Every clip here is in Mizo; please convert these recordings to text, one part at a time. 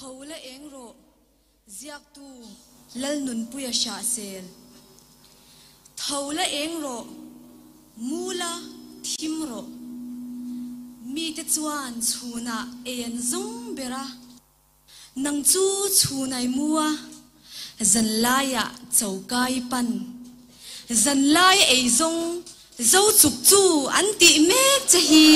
Tho la eng rawh, ziaktu Lalnunpuia Hrahsel. Tho la eng rawh, mu la thim rawh. Mite chuan chhunah ei an zawng ber a. Nang chu chhunai mu a, zanlaiah choka i pan. Zanlai ei zawng zo chuk chu an tih mek che hi.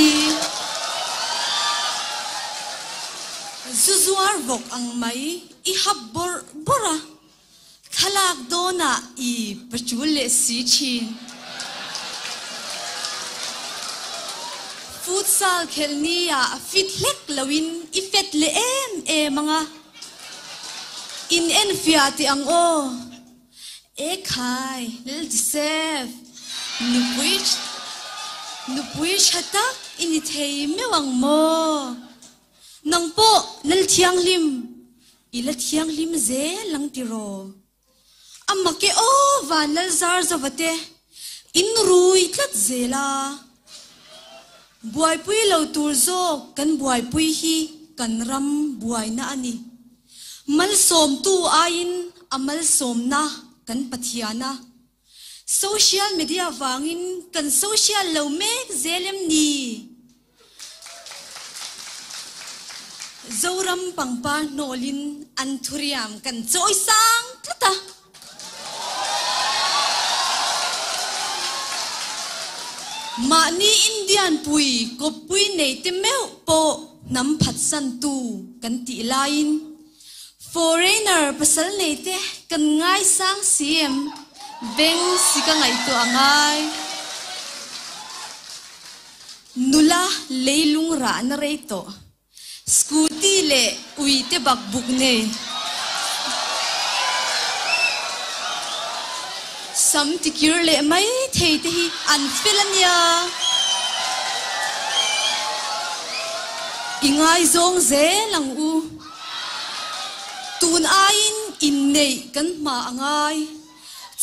Zu zuar vawk ang mai i hap bawrh bawrh a. Thlalak dawnah i paṭul leh si ṭhin. Futsal khelh ni ah fit hlek loin i fet leh em em ang a. In enfiah teh ang aw. Ekhai, Lil Joseph, nupui nupui ṭha tak i ni thei meuh ang maw? Nang pawh Lal Thianghlim, i la thianghlim zel ang tiraw? A mak e aw van Lal zar zova te, in rui tlat zel a. Buaipui lo tur zawk kan buaipui hi kan ram buaina a ni. Malsawmtu aiin a malsawmna kan Pathian a. Social media vangin kan social lo mek zel em ni? Zoram pangpar hnawlin an thuriam kan chawi sang tlat a. Mahni Indian pui kawppui nei te meuh pawh hnam phatsantu kan tih laiin Foreigner pasal nei te kan ngaisang si em? Beng si ka ngaihtuah a ngai. Nula leilung rahna rei tawh. Scooty leh ui te bak buk nei. Sam tikir leh mai thei te hi an fel a nia. I ngaizawng zel ang u. Tun aiin inneih kan hma a ngai.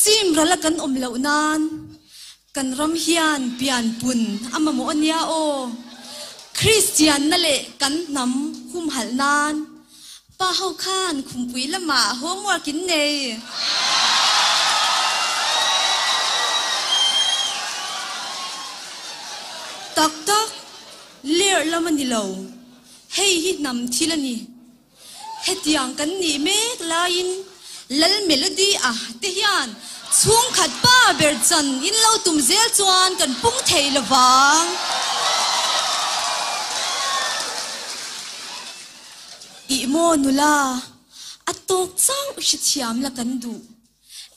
Chim rala kan awm loh nan kan ram hian pianpun a mamawh a nia aw. Kristianna leh kan hnam humhalh nan pa ho khan khumpui lamah homework in nei. Tak tak, lerh lam a ni lo. Hei hi hnam thil a ni. Hetiang kan nih mek laiin Lal Melody a te hian chhungkhat pa ber chan in lo tum zel chuan kan pung thei lovang. Ih maw nula, a tawk chauh hrethiam la kan duh.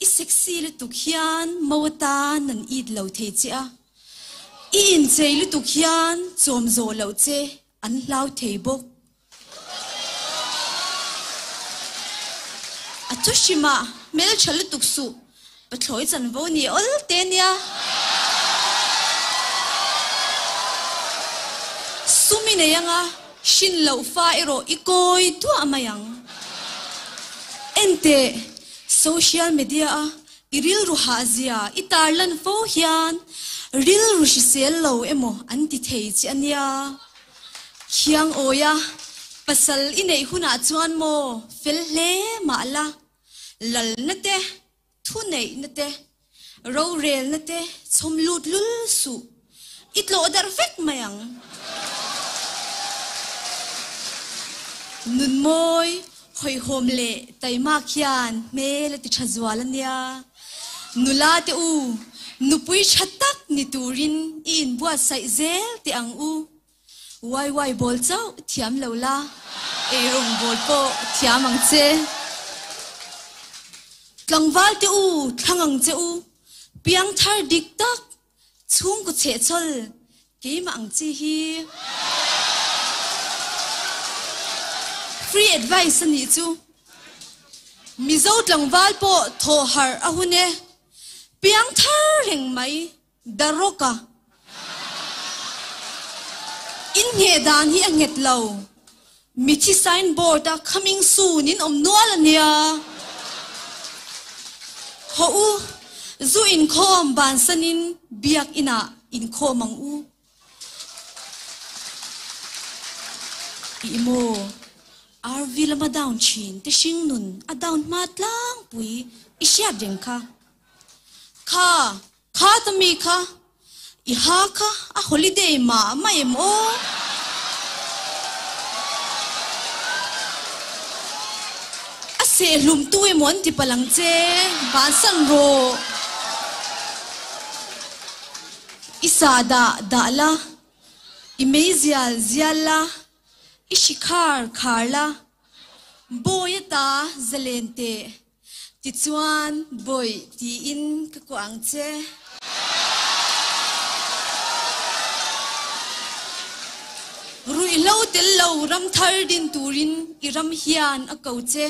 I sexy lutuk hian mo atan an it lo thei che a. I inchei lutuk hian chawm zawh loh che An hlau thei bawk. A thu hrim a, hmeltha lutuk suh, pathlawi chanvo ni awl te nia. Sum i nei anga, hrin loh fa erawh i kawi duah mai ang. Enteh, social media a i rilru hahzia i tarlan fo hian rilru hrisel lo emaw an ti thei che a nia. Khiang awia pasal i neih hunah chuan maw fel hle mah la, lalna te, thuneihna te, rorelna te chhawm lut lul suh, i tlawh darh vek mai ang. Nunmawi, hawihhawm leh taimak hian hmel a ti tha zual a nia. Nula te u, nupui tha tak ni turin i inbuatsaih zel teh ang u. Waiwai bawl chauh thiam lo la, eirawng bawl pawh thiam ang che. Tlangval te u, thlang ang che u, piangthar dik tak, chhungkaw chhehchhawl keimah ang chi hi. Free advice a nih chu. Mizo tlangval pawh thawh harh a hun e. Piangthar reng mai. The Rock a inngeh dan hi a nghet lo. Mithi sign board a coming soon in awm nual a nia. Haw u, zu inkhawm bansanin biak inah inkhawm ang u. Ih maw, RV. lama down thin te hringnun a down hma tlangpui i hriat reng kha. Kha, kha ta mi kha, i ha kha a holiday mah mah em aw? A sehhlum tu emaw an ti palh ang che, bansan rawh. I sa dah dah la, i mei zial zial la, i hri khar khar la, bawi ata zalen teh. Tichuan, Bawih tiin ka kuah ang che. Ruihhlo tel lo ram thar din turin i ram hian a ko che.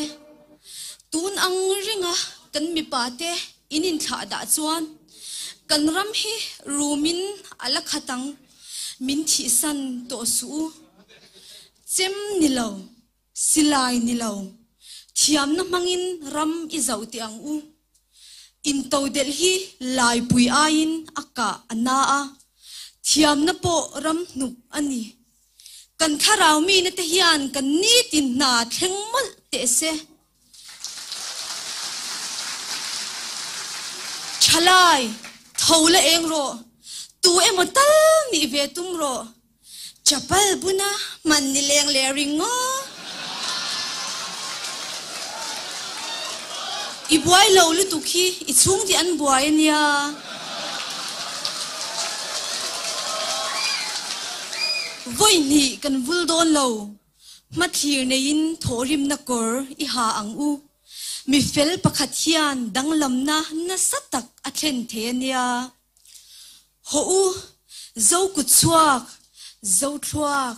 Tun ang ringa kan mipa te in inthlah dah chuan kan ram hi rumin a la khat ang, min thihsan tawh suh u. Chem ni lo. Silai ni lo, thiamna hmangin ram i zoh teh ang u. Intodelh hi laipui aiin a kah a na a, thiamna pawh ram hnuk a ni. Kan thlarau mine te hian kan nitin hna thleng mawlh teh se. Thalai, tho la eng rawh, tu emaw tal nih ve tum rawh. Chapal buna hman ni leng leh ring aw. I buai lo lutuk hi i chhung tih an buai a nia. Vawi hnih kan vul dawn lo. Hmathlir neiin thawhrimna kawr i ha ang u. Mi fel pakhat hian danglamna nasa tak a thlen thei a nia. Hawh u, Zo kut chhuak, Zo thluak,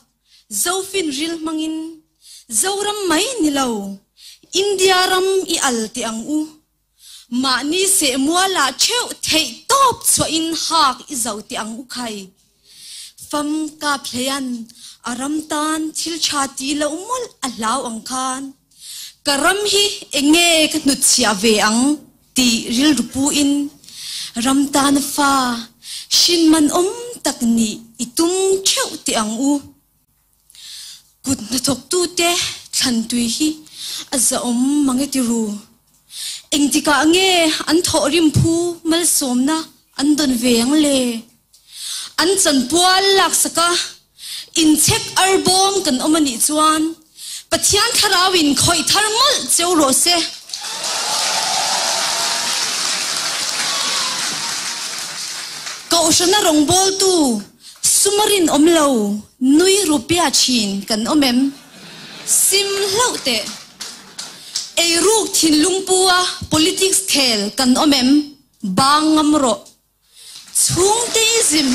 Zo finril hmangin Zoram mai ni lo, India ram i al teh ang u. Mahni seh mualah theuh theih tawp chhuahin hak i zo teh ang u khai. Fam kap hleian a ram tan thil tha tih loh mawlh a hlau ang khan ka ram hi enge ka hnutchhiah ve ang tih rilru puin ram tana fa hrin man awm tak nih i tum theuh teh ang u. Kut hnathawktute thlantui hi a zahawm mang e ti ru. Engtikah nge an thawhrim phu malsawmna an dawn ve ang le? An chanpual laksaka inchhek arbawm kan awm a nih chuan Pathian thlarauin khawih thar mawlh cheu rawh se. Kohhrana rawngbawltu suma rinawm lo nui rupia thin kan awm em? Sim hlauh teh. Eiruk thinlung pua politics khel kan awm em? Bang ngam rawh. Chhungteism,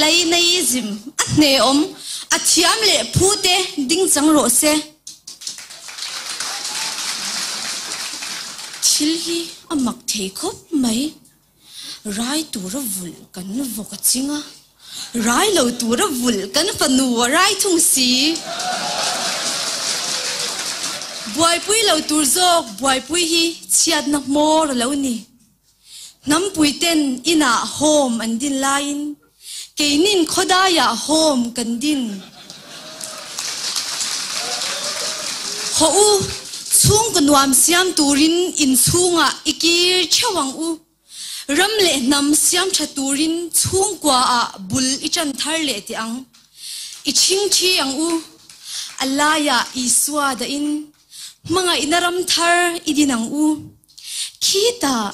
Lainaism a hneawm, a thiam leh phu te ding chang rawh se. Thil hi a mak thei khawp mai. Rai tura vulh kan vawk a ching a, rai lo tura vulh kan fanu a rai thung si. Buaipui lo tur zawk buaipui hi chhiatna hmawr a lo ni. Hnampuiten inah home an din laiin keinin khawdaiah home kan din. Hawh u, chhungkaw nuam siam turin inchhungah i kir theuh ang u. Ram leh hnam siam tha turin chhungkuaah bul i tan thar leh teh ang. I chhingthi ang u. A laiah Isua dahin Hmangaihna ram thar i din ang u. Khitah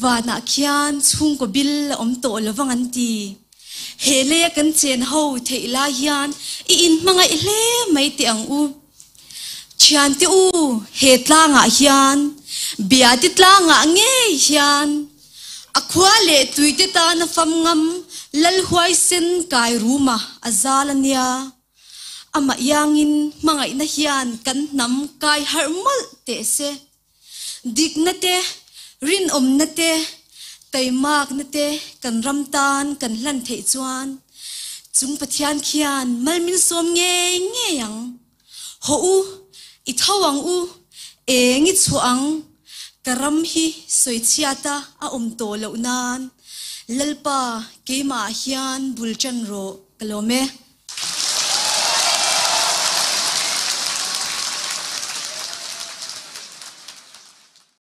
vanah khian chhungkaw bil a awm tawh lo vang an ti. He leia kan chen ho theih lai hian i inhmangaih hle mai teh ang u. Thiante u, he tlangah hian, Biate tlangah ngei hian a khua leh tuite tana fam ngam Lal huaisen kai ruma a zal a nia. Amah iangin hmangaihna hian kan hnam kai harh mawlh teh se. Dikna te, rinawmna te, taimakna te kan ram tan kan hlan theih chuan chung Pathian khian mal min sawm ngei ngei ang. Hawh u, i tho ang u, eng i chhuah ang, ka ram hi sawichhiata a awm tawh loh nan Lalpa keimah ah hian bul tan rawh ka lawm e.